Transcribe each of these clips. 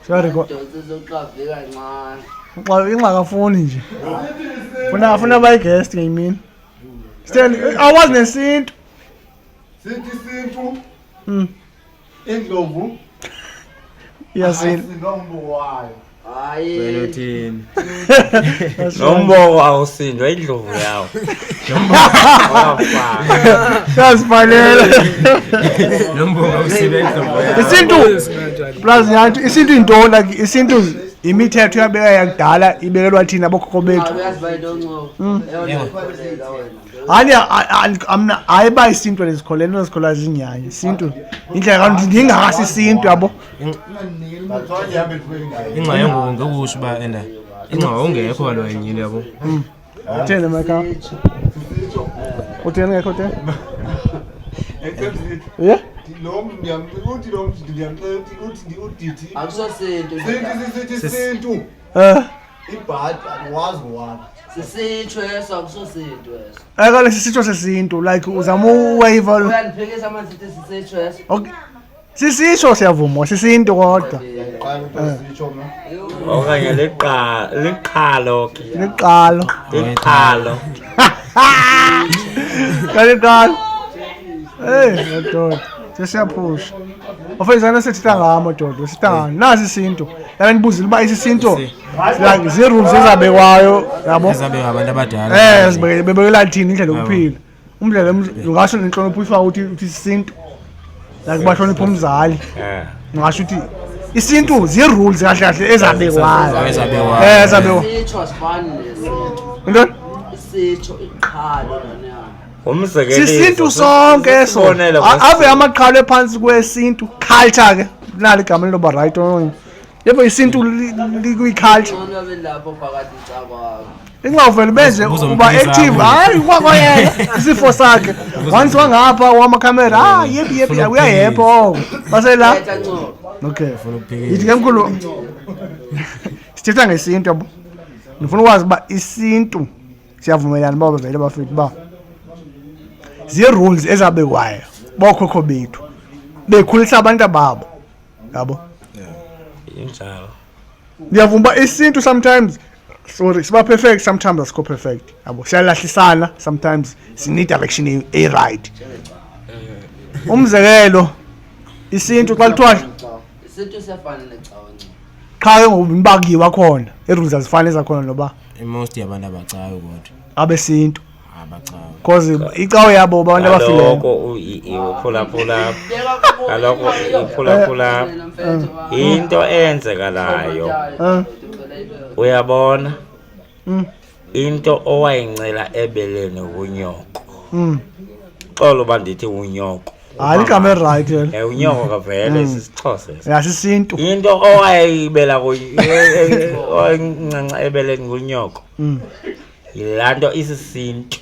Siyarecord. Donse soxave kancane. Xa ingakafuni nje. Funa afuna bayi guest ngeyimini. Stand awazi nesintu. Sithi isintu. Indlovu. Iyasina. Ayisindwa ngumboko wayo. Hayi. Wena uthini? Nomboko awusindwa indlovu yawo. Yazifanele. Nomboko awusibe indlovu yawo. Isintu plus nyathi isintu into like isintu imithetho yabeka yakudala ibekelwa thina bokhokho bethu. Uyazi bayinto oncobo. Eyona ikholela wena. Hayi amna hayi ba isintu lezikholelwa ezikholwa zinyanya isintu indlela kanti ndingakasi isintu yabo. That's why ngihambe ndifike ngayo. Ingxa yangoku ngokusho uba enda. Ingxa ungekho kaloku enyini yabo. Utheni Michael? Utheni ngekho utheni? Except sithi Yeah. lo mntu ndiyamxela uthi lo mntu ndiyamxela uthi uthi udithi. Akusosintu. Sithi sithi isintu. Eh. Ibhadi akwazi ngowami. Sisitsho eso akusosintu eso. Akale sisitsho sesintu like uzama uwave. Uyandiphikisa manje sithi sisitsho eso. Okay. Sisisho siyavuma sisintu kodwa. Qala into sitsho mna. Okanye liqhalo ke. Liqalo. Liqhalo. Kaliqalo. Hey, madoda. Sesiyaphusha. Ofezana sithetha ngamo madoda, sithetha ngani? Nasi isintu. Lana nibuzile uba isisintu like zii-rules ezabekwayo yabo. Ezabekwa abantu abadala. Eh, sibekela thina indlela yokuphila. Umdlela ungasho nenhlonipho ifaka uthi uthi isintu. Like bahlonipha umzali. Ngingasho ukuthi isintu zii-rules kahle kahle ezabekwayo. Ezabekwayo. Eh, ezabekwa. Isitsho asifani nesintu. Intoni? Isitsho iqhalo lona yami. Umzekeliso. Sisintu sonke eso. Sisibonelo Ave amaqhalo ephansi kwesintu culture ke. Nali igama liloba right onye. Yebo isintu likwi-culture. Ngcono babe lapho phakathi cabanga. Ingavele benje uba Uzomphikisa active. kuye. Hayi kwakwayena isifo sakhe. Once wangapha wamakhamera, ah yepi yepi Ufuna uyayepha oko. Basela. Thetha Ncobo. Okay. Ufuna ukuphikisa. Yithi ke mkhulu. Sithetha ngesintu yabo. Ndifuna ukwazi uba isintu siyavumelana uba bavele bafethu uba zii-rules ezabekwayo bookhokho bethu bekhulisa abantu babo yabo. Injalo. Ndiyavuma uba isintu sometimes sorry siba perfect sometimes asikho perfect yabo, siyalahlisana sometimes sine-direction e-right. Umzekelo isintu xa kuthiwa Isintu siyafana necawa Ncobo. qha ke ngoku nibakiwa khona ii-rules azifani ezakhona noba Most yabantu abacawe kodwa. abesintu Abacawe. cause icawe yabo babantu abafileyo. Kaloku uphulaphula. Kaloku uphulaphula into eyenzekalayo. Uyabona? Into owayincela ebeleni kunyoko. Xolo uba ndithi unyoko. Hayi ligama elirayithi lelo. Eh unyoko kavele sisiXhosa. Esi. Ya sisintu. Into owayibela owayincanca ebeleni kunyoko. Yilaa nto isisintu.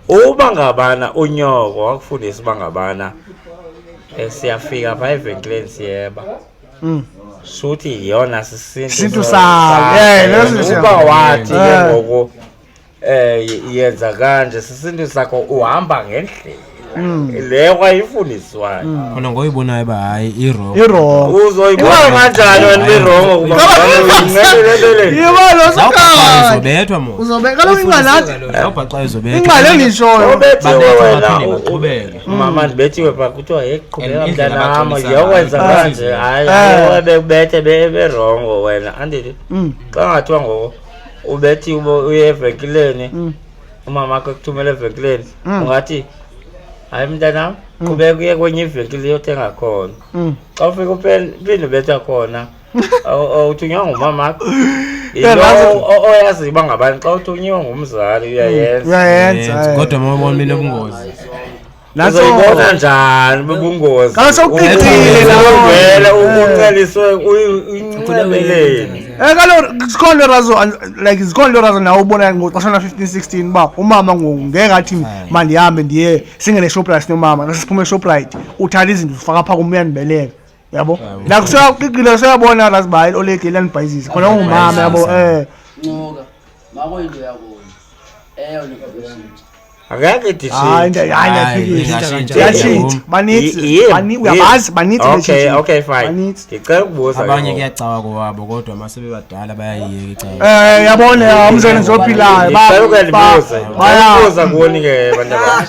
Uba ngabana unyoko wakufundisa uba ngabana siyafika phaa evenkileni siyeba. Shuthi yiyona sisintu Sintu sakhe. Eh, leso Uba wathi ke ngoku yenza kanje sisintu sakho uhamba ngendlela le wayifundiswayo. Khona ngoyibonayo uba hayi i-wrong. I-wrong. Uzoyibona kanjani wena irongo kuba uyincelele. Yiba lo Zawubhaxa sokanye. izobethwa mo. Uzobe kaloku ingxaki Zawubhaxa izobethwa. ingxaki endiyishoyo. Ubethiwe Babethwa wena baphinde baqhubeke. mama ndibethiwe phaa kuthiwa hey qhubeka And indlela mntanam abaxolisa yokwenza ngayo. kanje hayi bekubethe berongo wena andithi xa ngathiwa ngoku ubethiwe uye evenkileni umama akho ekuthumela evenkileni ungathi hayi mntanam qhubeka uye kwenye ivenkile uyothenga khona xa ufika uphinde ubetha khona awuthunywa ngumamakho yilo oyaziyo uba ngabani xa uthunyiwe ngumzali uyayenza. Uyayenza. Eh. Kodwa uma ubona inobungozi. Naso Uzoyibona njani bubungozi? Kaloku sewuqiqile lawo. Uvele unceliswe uyincebeleni. Eh kaloku zikhona into razo like zikhona into razo nawe ubona ngoxa na 15 16 uba umama ngoku ngeke athi mandihambe ndiye singene eShoprite sinomama xa siphume eShoprite uthatha izinto ufaka phaa kum uyandibeleka yabo like sewuqiqile sewuyabona razi uba hayi oledi eliyandibhayizisa khona ungumama yabo eh Ncoka. Makuyinto yakona. Eyona kushintsha. Angeke Hayi, iditshintshe. hayi, Hayi, ndiyaphikisa. ingatshintsha. Iyatshintsha. Banintsi, uyabazi, banintsi Okay, betshintshile. okay, fine. Banintsi. Ndicela ukubuza ke Abanye ngoku. kuyacawa kowabo, kodwa uma sebebadala bayayiyeka icawa. Yabona ya, umzekelo ophilayo. Ndicela uke ndibuze. Ndicela ukubuza kuni ke bantu abam.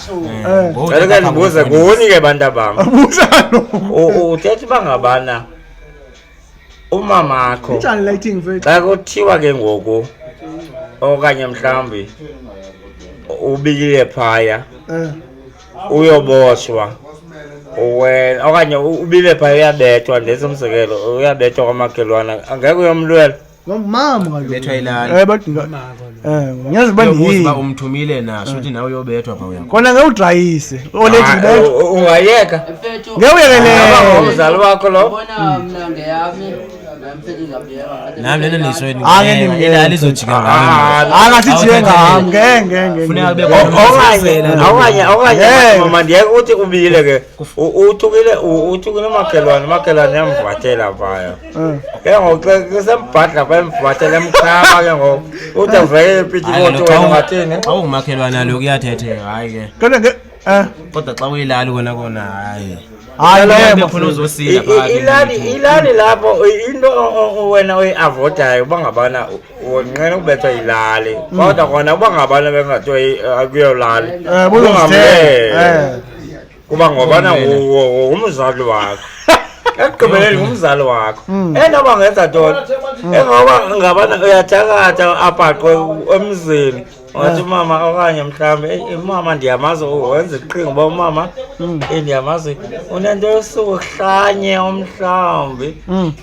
Ndicela uke ndibuze kuni ke bantu abam. Buza lo. Uthetha uba ngabana umamakho Injani lighting mfethu? xa kuthiwa ke ngoku okanye mhlawumbi ubikile phaya uyoboshwa wena okanye ubile phaya uyabethwa, ndenze umzekelo, uyabethwa kwamakhelwane, angeke uyomlwela? Ngumama kaloku. Bethwa ilali. Badinga. Ngiyazi uba Uyobuza ndiyini. uba umthumile na, shuthi nawe uyobethwa pha uyakho. Kona ngeke udrayise. Olethi Ah, ngibethwa. ungayeka Mfethu, Ngeke uyekelele. Ngaba ngumzali wakho lo. Yabona mna ngeyami, la mfethu ngizabuyeka. Nami lento ndiyisho Hayi, ngeke ilali izojika Ah, ngami. Akasijike ngam, ngeke ngeke ngeke. Funeka kube Okanye khona okanye okanye Yeah. mama, ndiyeke uthi ubile ke. Uthukile, uthukile umakhelwane, umakhelwane yamvathela phaya. Ke ngoku xa kusembhadla pha, emvathela, emkhaba ke ngoku ude uvele ipitikoti, wena ungathini? Xa ungumakhelwane alo kuyathetheka, hayi ke. Kodwa nge Kodwa xa uyilali kona kona hayi. Hayi ngeke. Kube khona uzosila phakathi. Ilali lapho into wena oyi-avoidayo uba ngabana wonqena ukubethwa yilali, kodwa kona uba ngabana bengathiwa akuyolali Buzozithenga. Kuba ngobana ngumzali wakho, ekugqibeleni ngumzali wakho, enoba ngenza ntoni, engoba ngabana uyathakatha abhaqwe emzini, ungathi umama okanye mhlawumbi, "Eyi, umama ndiyamazi wenza iqhinga uba umama, ndiyamazi unento yosuku hlanye umhlawumbi,"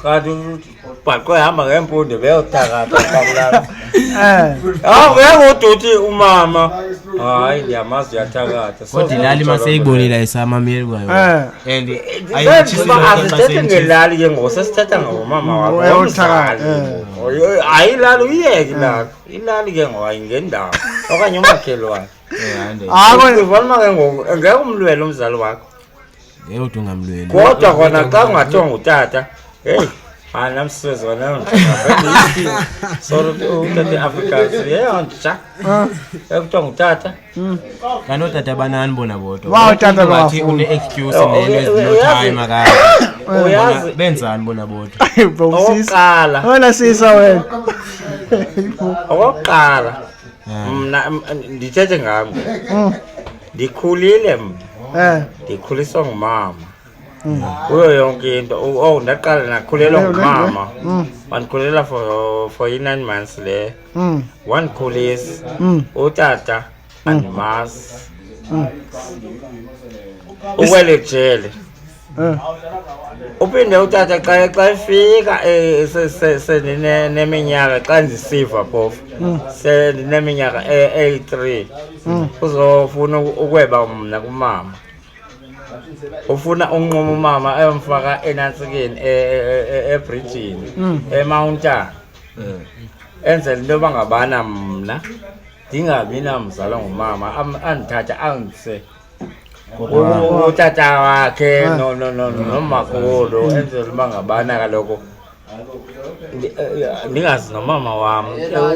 kanti ubhaqwe ehamba ngeempundu beyothakatha phakulana. Hawu, ngeke uduthi umama, hayi, ndiyamazi uyathakatha. Kodwa ilali maseyibonile ayisamameli kwayo. And Uba asithethi ngelali ke ngoku, sesithetha ngomama wakho, Uyathakatha, ngomzali. Hayi, ilali uyiyeke, ilali ilali ke ngoku ayingendawo okanye umakhelwane. Hayi kona Uvaluma ke ngoku ngeke umlwele umzali wakho. Ngeke ude ungamlweli. Kodwa kona xa kungathiwa ngutata, heyi, hayi, namsizi wena, sorry, utata i-Afrikaans yeyontsha, ekuthiwa ngutata. Kanti ootata banani bona bodwa? Wow, tata Ungathi bafuna. une-excuse Oh, nento uyazi- ezino-time akazi. Uyazi Benzani bona bodwa? Bro, sisa. Okokuqala, Wena sisa wena. okokuqala mna ndithethe ngam, ndikhulile mna, ndikhuliswa ngumama kuyo yonke into. Oh, ndaqala ndakhulelwa ngumama, wandikhulela for i-9 months le, wandikhulisa. Utata andimazi, ukwele jele. Uphinde utata xa efika neminyaka, xa ndisiva phofu sendineminyaka eyi-3, uzofuna ukweba mna kumama, ufuna unquma umama ayomfaka enantsikeni ebridgini emountain, enzela into yoba ngabana mna ndingabi namzalwa ngumama, andithathe andise utata wakhe nomakhulu, enzela uba ngabana kaloku ndingazi nomama wam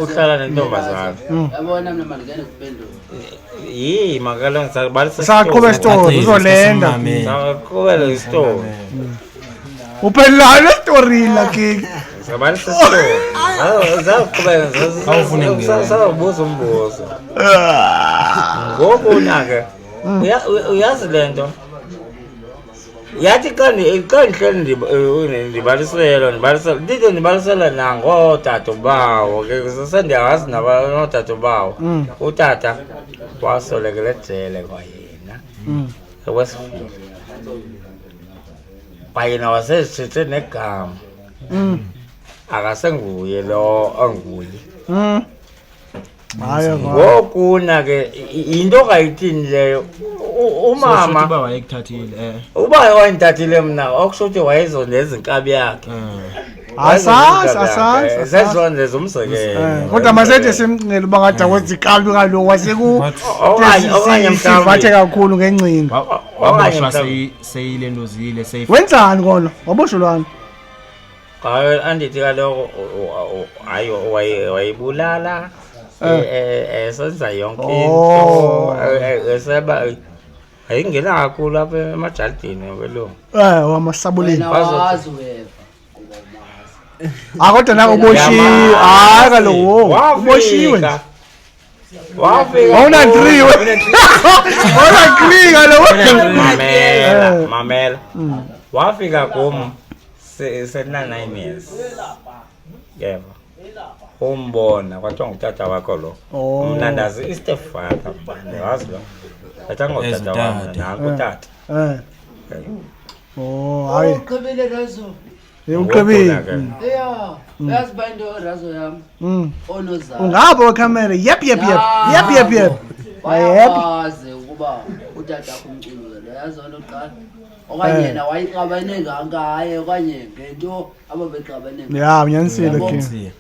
uhlala nentombazana. Yabona mna mandingene kuphendula. Yi makalo ngisabalisa. Saqhubeka isitori uzolenda. Saqhubela isitori. Uphelelane story la king. Sabalisa isitori. Zawuqhubeka. Awufune ngena. Sawubuza umbuzo. Ngoku na ke uyazi le nto. Yathi xa ndihleli ndibaliselwa ndibaliselwa ndide ndibalisela nangootata bawo ke, sendiyawazi nootata bawo. Utata waswelekela ejele kwayena eWestfield, kwayena wasezitshetshe negama, akasenguye lo anguye. Hayi va. Ngokuna ke yinto kayithini leyo umama uba wayekuthathile uba wayendithathile mna, okusho ukuthi wayezondeza inkabi yakhe. Asazi, asazi, asazi. Sezondeza umzekelo. Kodwa masethe simcingele uba ngathi akwenza ikabi kaloku waseku Okanye sivathe mhlawumbi kakhulu ngengcinga. Okanye Waboshwa mhlawumbi seyilentozile seyi Wenzani kona? Waboshelwani? Hayi, andithi kaloku hayi, wayibulala. Esenza yonke Oh. into, eseba ayingena kakhulu apha emajalidini welungu. Wamasabuleni. Wena wazi weva ngoba umazi. Ah, kodwa nako uboshiwe. Hayi kaloku, wo, uboshiwe nje. Wafika. Wawuna-three we. Wawuna-three kaloku. Mamela, mamela. Wafika kum sena-9 years. Yebo. Umbona kwathiwa ngutata wakho lo. Oh. Mna ndazi i-stepfather, mna ndiwazi lo. Ndathi ngutata wam, As utata. nanku utata. Oh, hayi. Uqhibile Razo. Uqhibile. Ngoku ke. Yeah. Uyazi uba into Razo yam onozala. Ungapha wekhamera. Yep, yep, yep. Yep, yep, yep. Yep. Bayakwazi ukuba utata wakho umculuzelo, yazi loo nto kuqala. Okanye yena wayexabene ngaye okanye ngento ababexabene ngayo. Ya, unyanisile ke. Unyanisile.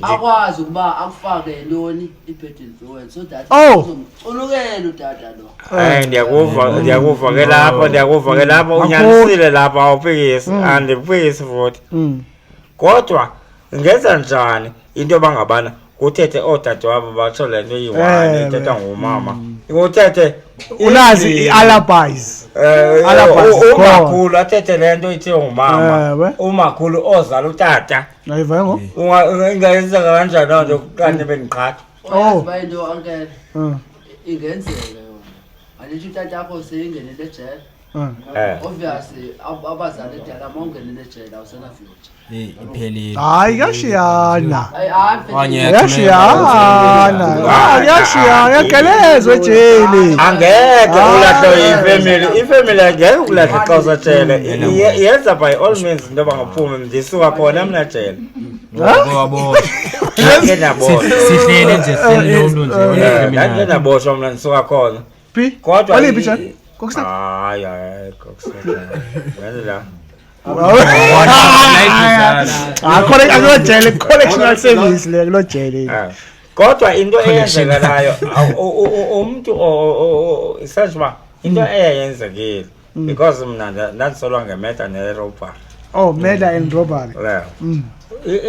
Akwazi ukuba akufake ntoni i-bad influence so that Oh. uzomculukela utata lo. Hayi, ndiyakuva, ndiyakuva ke lapho, ndiyakuva ke lapho, unyanisile lapho, awuphikisi, andiphikisi futhi. Kodwa ingenza njani into yoba ngabana kuthethe oodade wabo batsho le nto iyi-one ithethwa ngumama, kuthethe Unazi endlini. i-alibis. Alibis Umakhulu athethe le nto ithiwe ngumama, Ewe. umakhulu ozala utata. Ayiva ngo? Ingayenzeka kanjani loo nto kanti bendiqhatha? Uyazi uba into uncle ingenzeka yona. Andithi utata wakho seyingenele ejele. Obviously abazali dala uma ungenele ejele awusena future. Iphelile. Hayi, kuyashiyana. Hayi, hayi, mfethu. Okanye Kuyashiyana. Ah, kuyashiyana, kuyagelezwa ejele. Angeke ulahle ifemeli, ifemeli angeke ukulahle xa usejele. Yenza by all means into yoba ngaphume, ndisuka khona mna jele. Wabona. Ndandike ndaboshwa. Sihleli nje, sihleli nomntu nje Ndandike one-criminal. ndaboshwa mna, ndisuka khona. Phi? Kodwa Waliphi jele? Kokstad? Hayi, hayi, Kokstad. Ndandila. Ah, kuloo jele, correctional service le, kuloo jele. Kodwa into eyenzekalayo, umntu sentsho uba into eyayenzekile, because mna ndandisolwa nge-murder ne-robbery. Oh, murder and robbery. Leyo.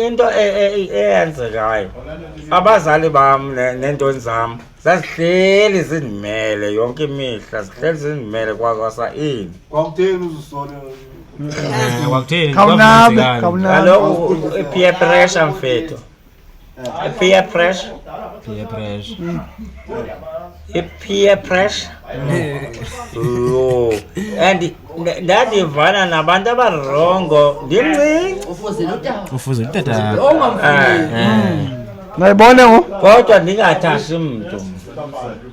Into eyenzekayo, abazali bam neentoni zam zazihleli zindimele yonke imihla, zihleli zindimele kwakwasa ini. Kwakutheni uzusole? Kwakutheni? Khawunabe, Kwakutheni? khawunabe. Kaloku i-peer pressure, mfethu, i-peer pressure. Peer pressure. I-peer pressure, yho, and ndandivana nabantu abarongo ndimncinci. Ufuzile utata. Ufuzile utata. Ongamfuni. Nayibona ngo? Kodwa ndingathashi mntu.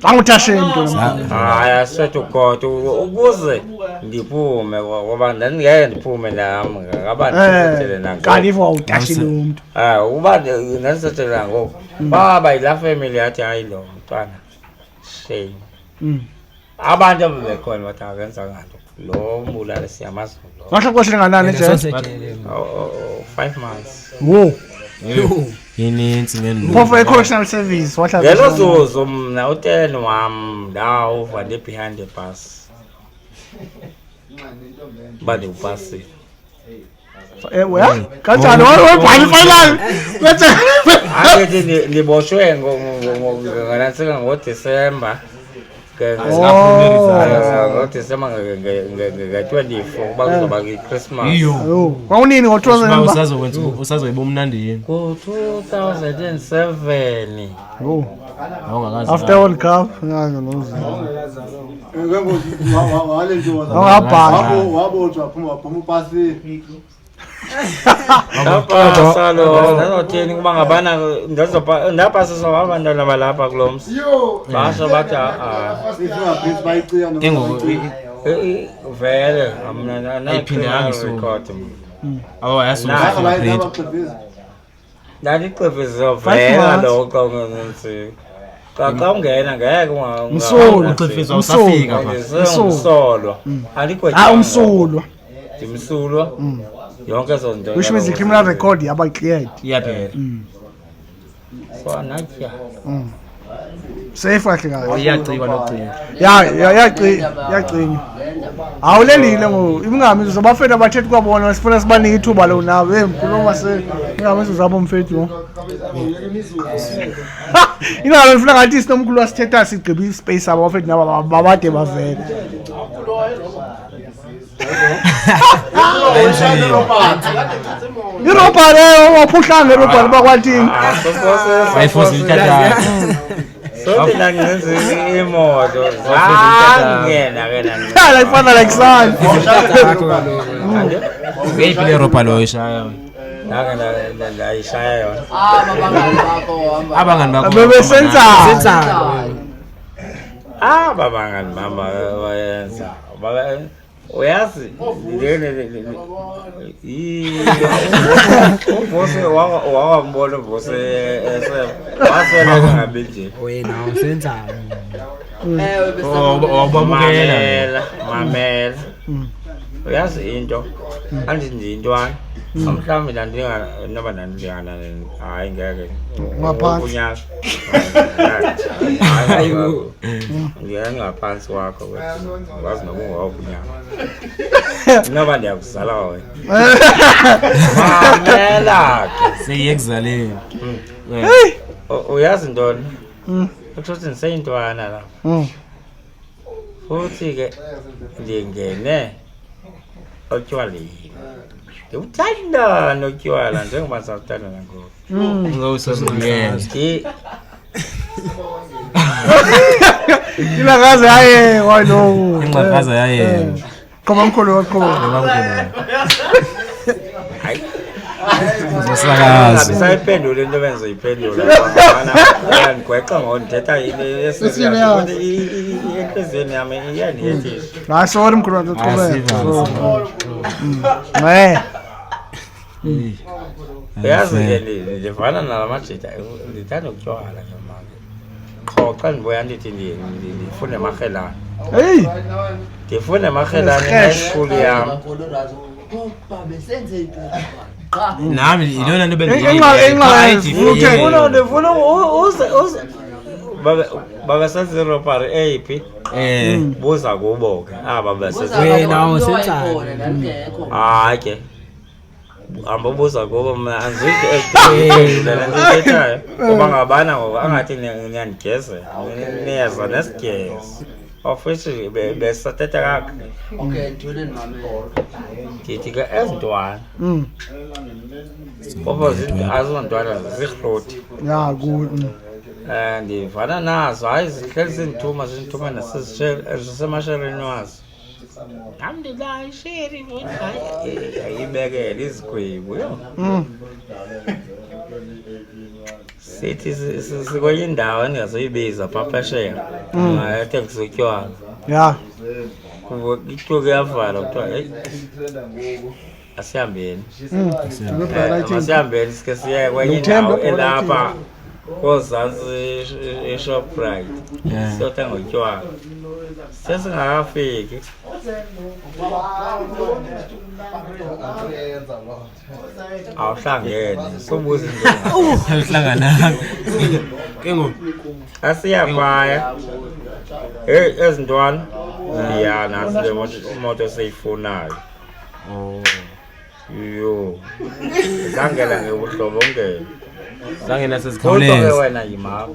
Anguthashe mntu. Hayi, asethu kodwa ukuze ndiphume, ngoba ndandingeke ndiphume nam ngaba ndisethele nangoku. Kanti if wawutashile umntu. Ukuba ndandisethele nangoku, baba yilaa family yathi hayi lo mntwana shame. Abantu ababekhona bathi akenzanga nto lo mbulali, siyamazi lo. Wahlala xesha elinganani ejele? Oh, oh, oh, 5 months. Wo. Inintsi man. Phofu e-correctional service wahlala. Ngelo zuzu mna u-10 wam ndawuva ndi-behind the bus uba ndiwupasile. Ewe, kanjani? Webhala i-final. Andithi ndiboshwe nganantsika ngoDisemba. NgoDisemba nge-24 kuba kuzoba yi-Christmas. Iyo. Yho, kwakunini ngo-2000? Usazokwenza usazoyiba umnandi yini? Ngo-2007. Yho. Awungakazi. After World Cup, ngalozo. Wale nto Awungabhala. wabotshwa, waphuma, waphuma upasile. Ndapasa lo, ndazothini kuba ngabana ndapasiswa abantwana balapha kulo mzi, basho bathi a-a. I-fingerprints bayiciya Ke ngoku Vele mna Ayiphindanga isuka. record mna. Oh, yasuka Nah. fingerprint. Ndandixivizwe Five vele months. kaloku xa xa ungena ngeke Msulwa. Uxhifizwa usafika pha. Umsolwa. Ah, umsulwa. Ndimsulwa yonke ezo nto. Which means i-criminal record yaba cleared. Iyaphela. So anatya. Safe kahle kahle. Iyacikwa nocika. Ya, ya, yacinywa. Le ndaba Awulelile ngoku ingami zobafethu abathethi kwabona sifuna sibanike ithuba lo nabo. Hey mkhuluma se ingami zabo mfethu. Ingalo ngifuna ngathi sinomkhulu wasithetha sigqiba ispace abo bafethu nabo babade bavele. Irobha leyo waphuhlanga irobha bakwathini. Wayifosa utata. Sothi nangenza imoto zangena ke nani. Like fana like son. Ngeyiphi le robha loyo ishaya? Ngake ndayishaya yona. Aba bangani bakho hamba. Abangani bakho. Bebesenza. Aba bangani bam bayenza. Uyazi uVusi wawambona uVusi waswela ngabi nje. Wena usenzani? Ewe Wabamukela. Mamela. Uyazi into andindintwana mhlawumbi ndandingana noba ndandingana hayi ngeke Ngaphantsi. unyaka ndingaphantsi kwakho wazi noba ungowaphi unyaka noba ndiyakuzala wena mamela ke Seyekuzaleni. Hey. Uyazi ntoni kusho ukuthi ndiseyintwana la futhi ke ndingene otywaleni ndiwuthanda notywala njengoba ndisawuthanda nangoku. Ngawusazungena. Ilakaze yaye lo. Ingxakaza yaye. Qoba mkhulu waqoba. Hayi. Uzosakaza. Sayiphendula into bengizoyiphendula. Uyandigwexa ngoku ndithetha into Eserious. eserious. Entliziyweni yami iyandiyethisa. Hayi sorry mkhulu waqhubeka. Eh. Uyazi ke ndivana nala majita ndithanda ukutywala ke mani. Qho xa ndibuya ndithi ndifune emarhelane. Hey. Ndifune emarhelane Fresh. high school yam. Kakhulu razo. Kodwa besenze into. Qha. Nami ilona nto Ndifuna ndifuna uze uze babesenza irobbery eyiphi? Eh. Buza kubo ke aba besenza. Wena usenzani? Ndandingekho. Hayi ke. Hamba ubuza kubo mna andizuyiphendula le nto ithethayo. Kuba ngabana ngoku angathi niyandigezela. Niyeza nesigezo. Of which besathetha kakuhle. Okay, ndithule ndimamele. Ndithi ke ezi ntwana phofu azizontwana zirhoti. Ya ku. Ndivana nazo hayi zihleli zindithuma zindithuma nasemashereni wazo. Nam ndinayo isheri hayi ayibekele izigwebu yho. Sithi sikwenye indawo endingazoyibiza phaa phesheya ethengisa utywala. Ya. Ityoki iyavalwa kuthiwa heyi asihambeni. Masihambeni sike siye kwenye Nokuthemba indawo ibhola elapha koozantsi iShoprite siyothenga utywala. Sesingakafiki awuhlangene sobuza into. Uhlangananga. Ke ngoku Asiyaphaya. Heyi ezi ntwana ya nantsi le moto esiyifunayo. Oh. Yho. Zangena ngebuhlobongela. Zange Kodwa ke nasezikhawuleza. wena yima.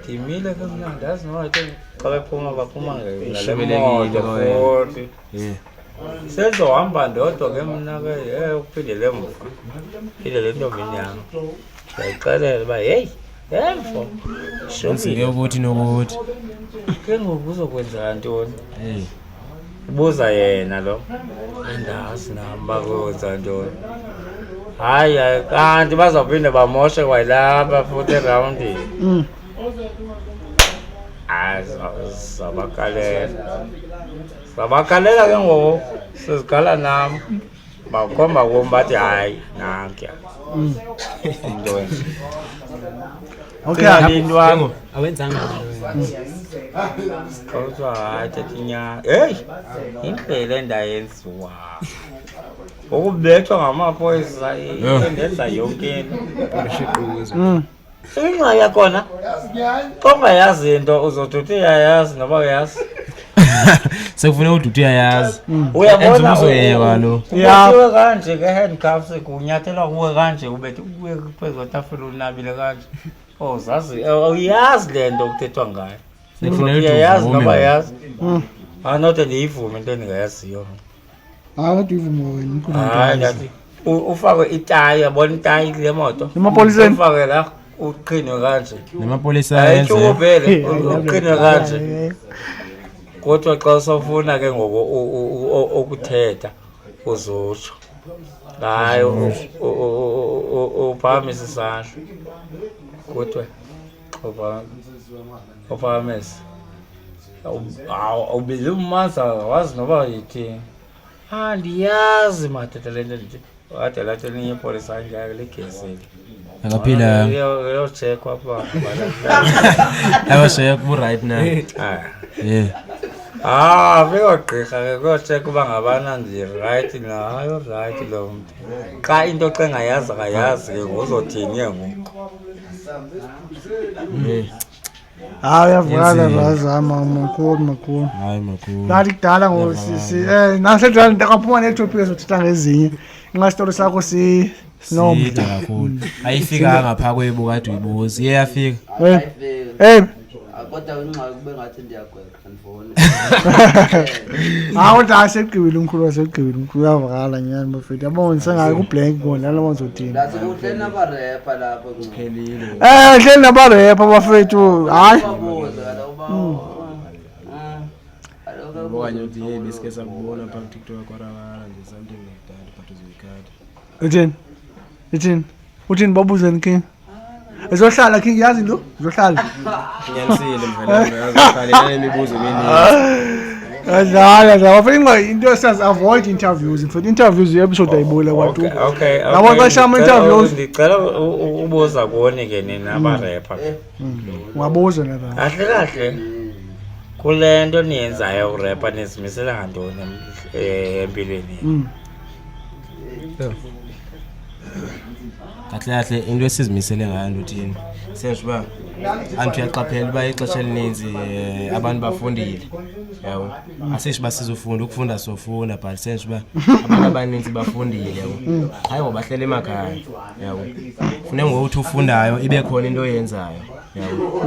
Ndimile ke mna andazi noba ke xa bephuma baphuma ngale Ishubelekile moto wena. futhi. Yeah. Sezohamba ndodwa ke mna ke uphindele emva. Phindele entombini yam. Ndiyayixelela uba heyi, emfo. Sike ukuthi nokuthi. Ke ngoku kuzokwenzeka ntoni? Hey. Ubuza yena lo. Andazi nam uba kwenza ntoni. Hayi hayi kanti bazawuphinde bamoshe kwayilapha futhi erawundini. Hayi sabakhalela. Sabakhalela ke ngoku sizikhala nam. Bakhomba kum bathi hayi nankuya. Umntu wenza. Okay. Intwana. Awenzanga nto. Kuthiwa hayi thetha inyani. Heyi, indlela endayenziwa. Ukubethwa ngamaphoyisa endenza yonke into. Ingxaki yakhona xa ungayazi into uzothi uthi uyayazi noba uyazi. Sekufuneka ududu uyayazi. Uyabona uzoyeka lo. Ubothiwe kanje ke-handcuffs, kunyathelwa kuwe kanje, ubethe kuwe phezu kwetafula unabile kanje. Oh, zazi uyazi le nto kuthethwa ngayo. Sekufuneka Uyayazi ududu noba uvume. yazi. Anode ndiyivume into endingayaziyo. Hayi, kodwa ivume wena umkhulu. Hayi, ndathi ufakwe itayi, yabona itayi kule moto. Emapoliseni? Ufakwe la uqhinwe kanje. Namapolisa Hayi, ayenze. tyhubele uqhinwe kanje. Kodwa xa usafuna ke ngoku ukuthetha uzotsho. Hayi, uphakamise isandla. Kodwa uphakamise. Awubile umanzi awazi noba yithini. Ah, ndiyazi madoda le nto ndithi. Wade lathi elinye ipolisa angeke ligezile. Akaphila. Uyotshekwa apha. Abasheya ku right now. Ah. Yeah. Ah, kuyogqirha ke kuyotsheka uba ngabana ndirayithi na. Hayi, urayithi lo mntu. Xa into xa engayazi akayazi ke ngoku uzothini ke ngoku. Yeah. Hayi, uyavakala. Yenzile. Razama makhulu makhulu. Hayi makhulu. Nathi kudala ngosisi nasedala ndakaphuma neetopic ezothetha ngezinye nxa isitori sakho sinomdla. Side kakhulu. Ayifikanga phaa kwebu kade uyibuza. Iye yafika. Eh. Eh. Kodwa ingxaki kube ngathi ndiyagweqa ndifowuni. Hayi, kodwa asegqibile umkhulu, asegqibile umkhulu, uyavakala nyhani bafethu. Yabo, ndisengayi kublank ngoku nalo ngizothini. Ndathi kuhleli nabarepha lapho. Kuphelile. Hleli nabarepha bafethu. Hayi. Babuze kaloku uba kaloku Okanye uthi hey besike sakubona phaa kuTikTok kwarawara nje something like that but uzoyikhatha. Uthini? Uthini? Uthini babuzeni king? Izohlala king, yazi into? Izohlala. Unyanisile mvela yazi imibuzo eminingi. Adlala dlala. Bafethu into says avoid interviews. Mfethu interviews i-episode ayibuyela kwatu. Okay. Yabo xesha ama interviews Ndicela ubuza kuni ke nina abarepha. Ungabuza na la. Kahle kahle. Kule nto niyenzayo ukurepha nizimisela ngantoni empilweni? Kahle kahle into esizimisele ngayo ntothini senje uba anti uyaqaphela uba ixesha elininzi abantu bafundile yabo, asisho uba sizofunda ukufunda sofunda, but senje uba abantu abaninzi bafundile yabo, hayi ngoba bahlele emakhaya yabo. Funeka ngokuthi ufundayo ibe khona into oyenzayo yabo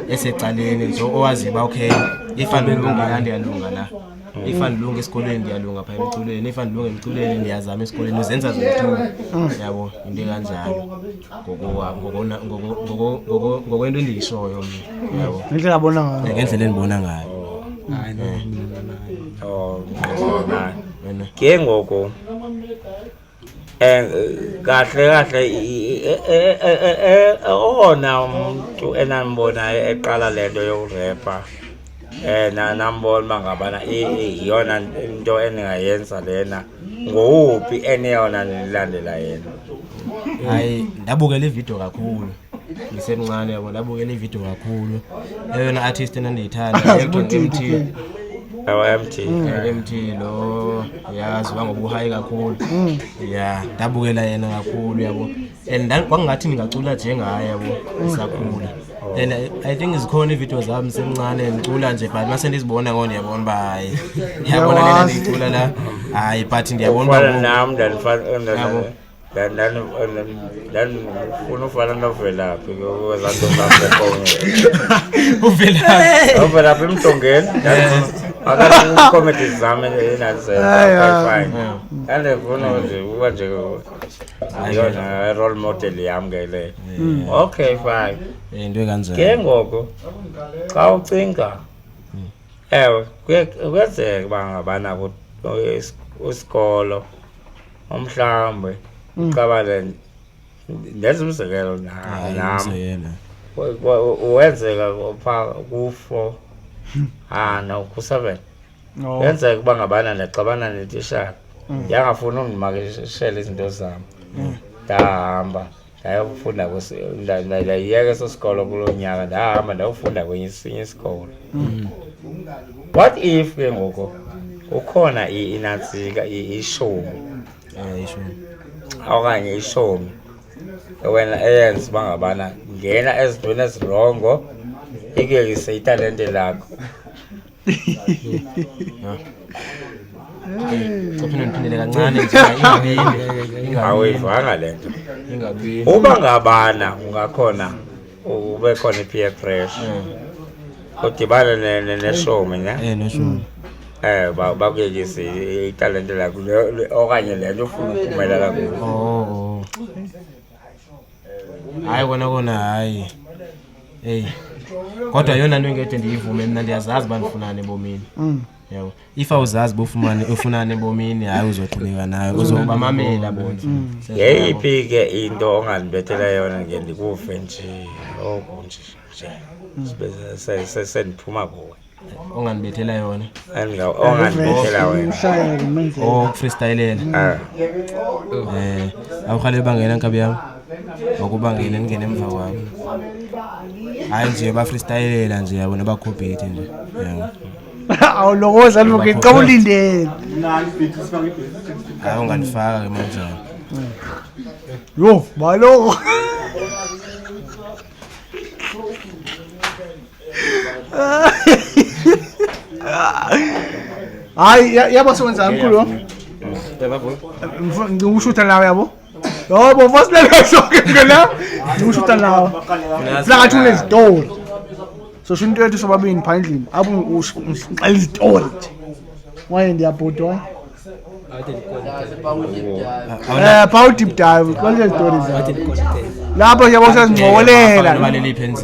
esecaleni nje owaziyo uba okay, if andilungi la ndiyalunga la, if andilungi esikolweni ndiyalunga phaa emculweni, if andilungi emculweni ndiyazama esikolweni, uzenza zoyi-two yabo, into ekanjalo ngokwento endiyishoyo mna yabo. Ngendlela abona ngayo. Ngendlela endibona ngayo. Oh, Wena. Ke ngoku kahle kahle owona mntu enambonayo eqala le nto yokurepha nambona uba ngabana iyona into endingayenza lena, ngowuphi eneyona nilandela yena? Hayi, ndabukela ividiyo kakhulu ndisemncane yabo, ndabukela ividiyo kakhulu. Eyona artist endandiyithanda MT. Ewe, MT. MT lo yaziwa ngobuhayi kakhulu ya, ndabukela yena kakhulu yabo, and kwakungathi ndingacula njengaye yabo ndisakhula. And I think zikhona iividiyo zam ndisemncane ndicula nje, but mase ndizibona ngoku ndiyabona uba hayi, ndiyabona lena ndiyicula la hayi, but ndiyabona uba Ufana ngoku nam, Yabo. ndandifuna ufana noVelaphi kwezaa nto zam zefowuni. Uvelaphi? Novelaphi emdongeni. Akathi zam endazenza fine. Ndandifuna nje uba nje yona role model yam ke leyo. Okay, fine. Into ekanjalo. Ke ngoku xa ucinga, ewe, kuyenzeka uba ngabana isikolo umhlawumbe uqabane, ndenza umzekelo Hayi, nam. umzekelo. Wenzeka phaa ku-4, ah no, ku-7. Oh. Yenzeka uba ngabana ndaxabana netishala, yangafuni undimakishela izinto zam, ndahamba ndayofunda ndayiyeka eso sikolo kuloo nyaka, ndahamba ndayofunda kwenye esinye isikolo. What if ke ngoku kukhona inantsika ishomi? Ishomi. Okanye ishomi wena eyenza uba ngabana ngena ezintweni ezirongo ikuyekise italente lakho. Uphinde ndiphindele kancane nje ingabini. Awuyivanga le nto. Ingabini. Uba ngabana ungakhona ube khona i-peer pressure. Udibane neshomi ne? Neshomi. Bakuyekise italente lakho okanye le nto ufuna ukuphumelela kuyo. Oh. Hayi kona hayi. Hey. Kodwa yona nto engede ndiyivume mna ndiyazazi uba ndifunani ebomini. Yabo. If awuzazi uba ufunani ebomini hayi uzoqhubeka nayo uzobamamela bona. Yeyiphi ke into ongandibethela yona nge ndikuve nje oku nje. Sibe sendiphuma kuwe. Ongandibethela yona. Ongandibethela wena. Oh, freestylela. Awukhale bangena nkabi yami. Ngokubangena ngene emva kwami. Hayi nje ba freestylela nje yabona bakhobhithe nje. Yabo. Awulokoza advocate xa ulindele. Hayi ungandifaka ke manje. Yo, baloko. Hayi yabo sewenza mkhulu. Ngikushutha nawe yabo. Yabo vosilele sonke ngela. Ngikushutha nawe. Singathi unezitori. So sho into yethu sobabini pha endlini. Apho usixela izitori nje. Waye ndiyabhodwa. Pha deep dive, xela izitori zakho. Lapho yabo siyazingcokolela.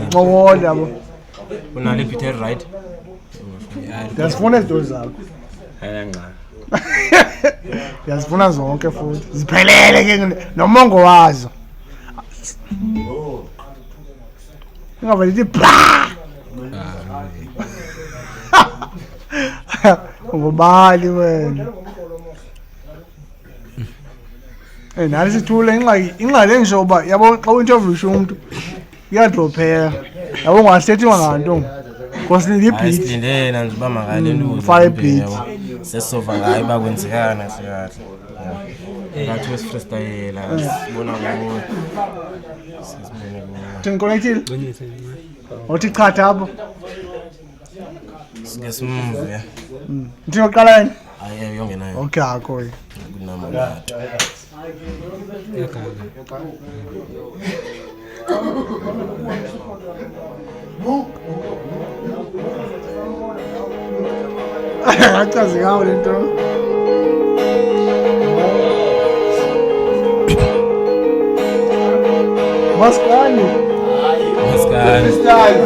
Ncokola yabo. Unale Peter right? Ndiyazifuna izitori zakho. Ayinangxaki. Ndiyazifuna zonke futhi. Ziphelele ke nomongo wazo. Ingavele ithi bra. Ngubani wena? Nathi sithule ingxaki engisho uba yabo xa u-interview umuntu iyadropheka. Yabo ungasethiwa nganto. Because ni beat. Silindele nje uba makale nto. Fire beat. Sesova ngayo uba kwenzekana kahle. Ngathi wesifreestyle sibona ngo. Sisibone ngo. Thini connectile? Uthi chatha apho. Sike simve. Ndingoqala oqala wena? Hayi yongenayo. Okay akho. Kunamalato. Achaze ngawo le nto. Maskani. Maskani. Freestyle.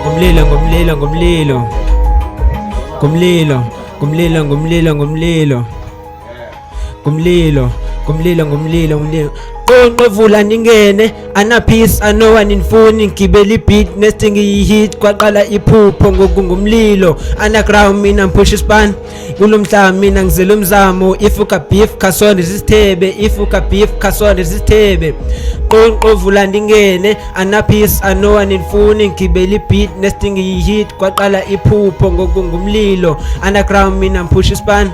Ngomlilo. Ngomlilo. Ngomlilo. Ngomlilo ngomlilo ngomlilo. Ngomlilo ngomlilo ngomlilo ngomlilo. Qonqo vula ningene ana peace ano one infuni ngibeli beat next thing hit kwaqala iphupho ngokungumlilo underground mina ngiphusha ispan kulomhlaba mina ngizela umzamo if uka beef khasonde isithebe if uka beef khasonde isithebe qonqo vula ndingene ana peace ano one infuni ngibeli beat next thing hit kwaqala iphupho ngokungumlilo underground mina ngiphusha ispan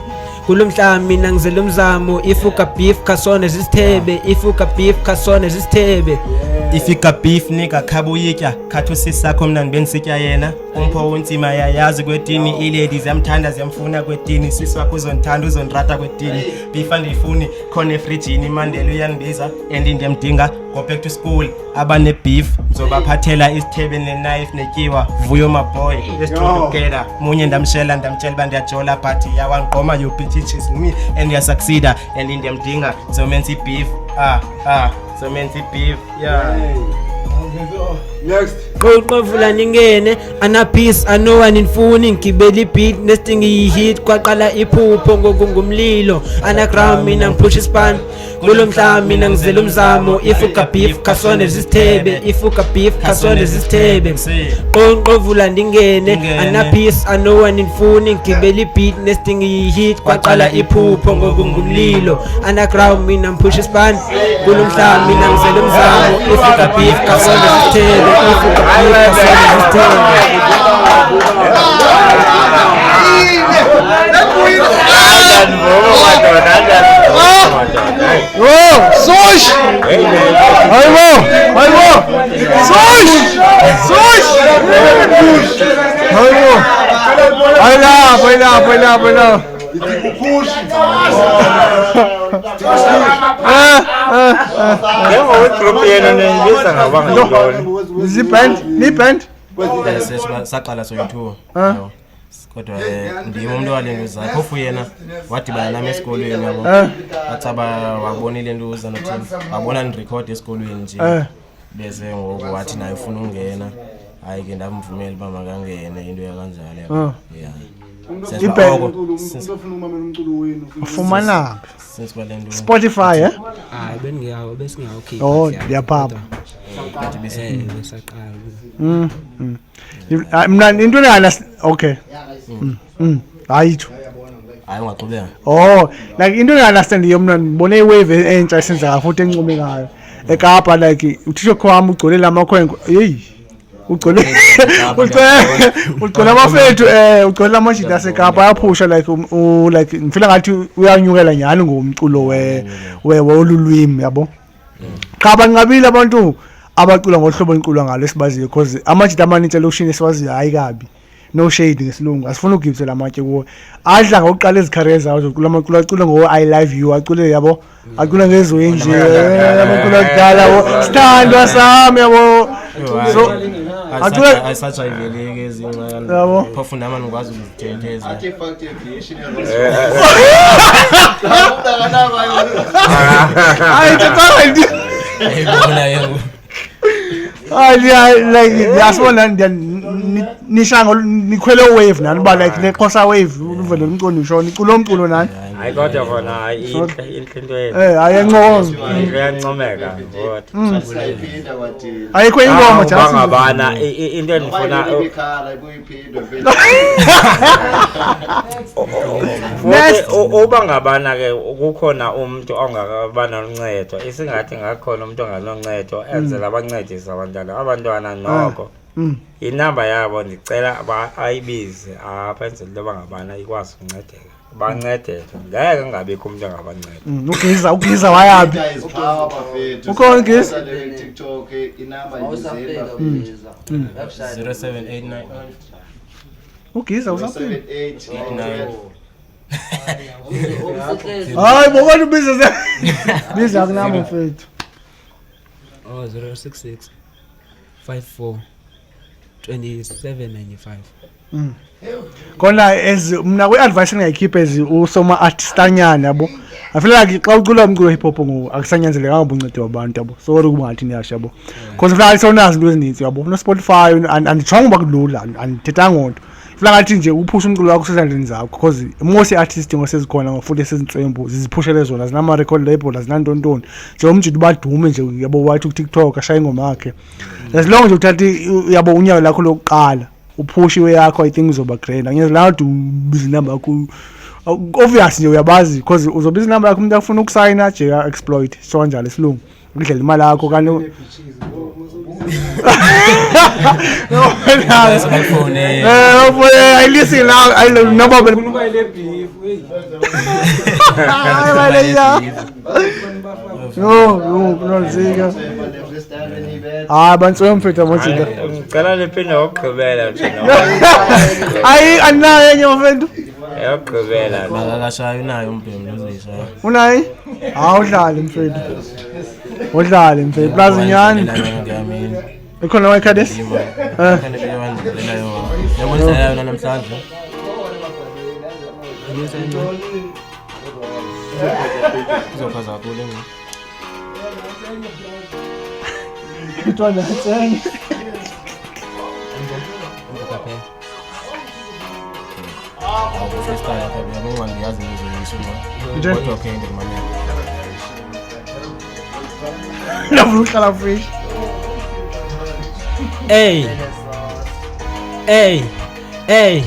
kulomhlaba mina ngizela umzamo if uka beef khasonde isithebe if uka beef khasonde isithebe Ifika beef nika khabuyitya khathu sisakho mina ngibenisitya yena umpho unzima yayazi kwetini ilady ziyamthanda ziyamfuna kwetini siswakho uzonthanda uzondrata kwetini beef andifuni khona efrijini Mandela uyandibiza and ndiyamdinga go back to school abane beef ngizobaphathela isithebe ne knife netyiwa vuyo my boy let's do together munye ndamshela ndamtshela ba ndiyajola but yawanqoma you bitches me and ngiyasucceed and ndiyamdinga ngizomenza beef zomenza beef yeah. Next. Qonqo vula ningene ana peace ano one infuni ngibeli beat next thing hit kwaqala iphupho ngokungumlilo underground mina ngiphusha ispan kulomhlaba mina ngizela umzamo if uka beef khasonde isithebe if uka beef khasonde isithebe qonqo vula ndingene ana peace ano one infuni ngibeli beat next thing hit kwaqala iphupho ngokungumlilo underground mina ngiphusha ispan kulomhlaba mina ngizela umzamo if uka beef khasonde isithebe if uka beef khasonde isithebe. Ndiyandivuma madoda, ndiyandivuma madoda. Hayi. Oh, Sush! Hey, man. Hayibo! Hayibo! Sush! Sush! Hayibo! Ayilapho, ayilapho, ayilapho, ayilapho. Eh, eh, eh. Njengoba igroup yenu niyibiza ngoba ngintoni? Ziband, niband? Saqala soyi-two. Ah. Yabo. Kodwa ndim umntu wale nto zayo, phofu yena wadibana nam esikolweni, yabo. Eh. Athi aba wabona ile nto uza nothini, wabona ndirekhode esikolweni nje. Bese ngoku wathi naye ufuna ungena, hayi ke ndamvumela uba makangene, into yakanjalo, yabo. Yeah. Since uba oko- since- Umntu ofuna umamela umculo wenu. Ufumana since uba le nto Spotify, eh? Hayi, bendingeyawo, besingawukhipha. Oh, ndiyaphapha. Kade Besaqala. Hayi, mna into engana, okay. Hayi tsho. Hayi, ungaqhubeka. Oh, like into enga-understandiyo mna, ndibone iwave entsha esenzeka futhi encomekayo eKapa, like uthisho wam ugcwele la makhwenkwe, yeyi, ugcwele amafethu, ugcwele amajita aseKapa ayaphusha, like like ndifila ngathi uyanyukela nyhani ngomculo we wolu lwimi, yabo. Qha banqabile abantu abacula ngohlobo eniculwa ngalo esibaziyo, because amajita amanintsi elokishini esiwaziyo, hayi kabi, no shade ngesilungu, asifuna ugibisela amatye kuwo, adla ngokuqala ezi career zawo zokucula amaculo, acule ngo-I love you, acule, yabo, acule ngezwe nje, amaculo akudala, yabo, sithandwa sami, yabo. So acule Ayisajayiveleki ezinye. Yabo. Phofu nam andikwazi ukuzithetha ezi. Artifact aviation. Hayi, thetha. Ayibona ke ngoku. Hayi, like ndiyasibona, nisha nikhwele wave nani uba like le Xhosa wave, uve lo mculo nisho nicula umculo nani. Hayi, kodwa kona hayi, intle, intle into yenu. Hayi, encokozo. Intle, iyancomeka kodwa. Sayiphinda kwadini. Ayikho ingoma just Bangabana into endifuna Ibikhala ibuyiphindwe mfethu. Futhi Next. uba ngabana ke kukhona umuntu ongakaba noncedo, isingathi ngakhona umuntu onganoncedo enzela abancedise abantwana noko. Inamba yabo ndicela ayibize apha, enzela into yoba ngabana ikwazi ukuncedeka, bancedeke, ngeke ngabikho umuntu angabanceda. Ugiza wayaphi? Is power bafethu. Ukhona uGiza? TikTok inamba Awusafika ibizeni. uGiza. Yakushaya. 0789 Ugiza usaphila? 78 Usehlezi. Hayi bo, kodwa ubiza biza kunami mfethu. Oh, 066 54 2795. Kona as mna kwi-advice engingayikhipha as usoma artistanyana, yabo, I feel like xa ucula umculo hip hop ngoku akusanyanzelekanga uba uncede wabantu, yabo, sorry ukuba ngathi ndiyasho, yabo, because feel like sewunazo into ezininzi, yabo, uno-Spotify, anditshongo uba kulula, andithethanga nto, feel ngathi nje uphusha umculo wakho usezandleni zakho, because most i-artist ngosezikhona futhi esezintswembu ziziphushele zona, zinama-record label, azinantontoni nje, umjita ubadume nje, yabo, wathi kuTikTok ashaye ingoma yakhe, as long nje uthatha yabo unyawo lakho lokuqala uphushe iwe yakho, I think uzoba grand. Anyanzelanga ukuthi ubize inamba yakho, obvious nje uyabazi, because uzobiza inamba yakho, umuntu afuna ukusayina nje exploit so kanjalo isilungu ukudlela imali yakho kanti Bakufonele. I listen now, I noma Uba ile beef, hey. Hayi, baleya. No, no, zika. Hayi, bantswe mfethu amajita. Ngicela niphinde ngokugqibela nje no. Ayi, anayo enye mfethu. Eyokugqibela. Makakashayo, unayo umbhemu lozoyishaya. Unayi? Hawu, udlale mfethu. Udlale mfethu. Plus nyani. Ikhona wayikhadesi? Eh. Yabona yona namhlanje. Izochaza kakhulu enye. Kuthiwa nantsenge. Freestyle yakhe yabo, ngingayazi ngizoyisho. Nje? Kodwa okay, ndikumamela. Ndafuna uhlala fresh. Ey. Ey. Ey.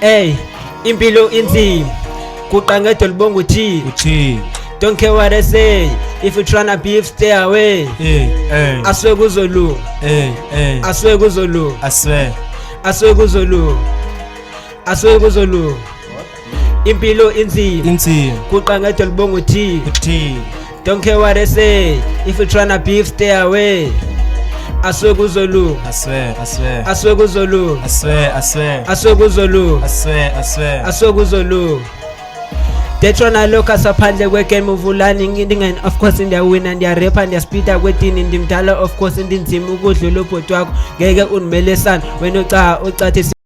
Ey. Impilo inzima. Kuqa ngedwa libonga uThixo. Uthi Don't care what I say. If you tryna beef, stay away. hey hey Aswe kuzolunga. hey hey Aswe kuzolunga. I swear. Aswe kuzolunga. Aswe kuzolunga. Impilo inzima. Inzima. Kuqa ngedwa libonga uThixo. Uthixo. Don't care what they say. If you tryna beef, stay away. Aswe kuzolunga. I swear, I swear. Aswe kuzolunga. I swear, I swear. Aswe kuzolunga. I swear, I swear. Aswe kuzolunga. They tryna look us phandle kwegame uvulani ngindingeni, of course ndiyawina, ndiyarepha, ndiyaspida kwetini, ndimdala, of course ndinzima ukudlula ubhuti wakho, ngeke undimelesana wena uca ucathi.